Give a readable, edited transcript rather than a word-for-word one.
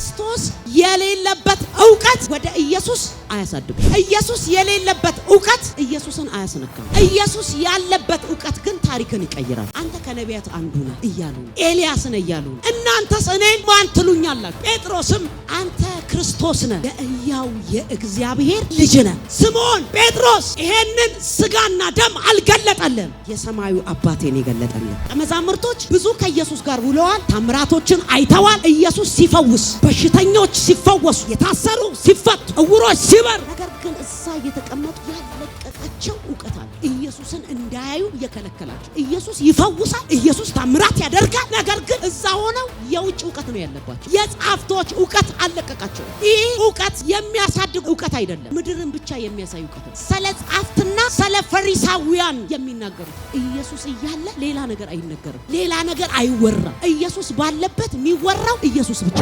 ክርስቶስ የሌለበት እውቀት ወደ ኢየሱስ አያሳድግም። ኢየሱስ የሌለበት እውቀት ኢየሱስን አያስነካም። ኢየሱስ ያለበት እውቀት ግን ታሪክን ይቀይራል። አንተ ከነቢያት አንዱ ነህ እያሉ ነው። ኤልያስ ነህ እያሉ ነው። እናንተስ እኔን ማን ትሉኛላችሁ? ጴጥሮስም አንተ ክርስቶስ ነህ፣ የሕያው የእግዚአብሔር ልጅ ነህ። ስምዖን ጴጥሮስ ይሄንን ስጋና ደም አልገለጠልህም፣ የሰማዩ አባቴን የገለጠልህ። መዛሙርቶች ብዙ ከኢየሱስ ጋር ውለዋል፣ ታምራቶችን አይተዋል። ኢየሱስ ሲፈውስ፣ በሽተኞች ሲፈወሱ፣ የታሰሩ ሲፈቱ፣ እውሮች ሲበሩ፣ ነገር ግን እዛ እየተቀመጡ ያለቀቃቸው እውቀት አለ። ኢየሱስን እንዳያዩ እየከለከላቸው። ኢየሱስ ይፈውሳል፣ ኢየሱስ ታምራት ያደርጋል። ነገር ግን እዛ ሆነው የውጭ እውቀት ነው ያለባቸው። የጻፍቶች እውቀት አለቀቃቸው። ይህ እውቀት የሚያሳድግ እውቀት አይደለም፣ ምድርን ብቻ የሚያሳይ እውቀት ነው። ስለ ጻፍትና ስለ ፈሪሳውያን የሚናገሩት ኢየሱስ እያለ ሌላ ነገር አይነገርም፣ ሌላ ነገር አይወራም። ኢየሱስ ባለበት የሚወራው ኢየሱስ ብቻ።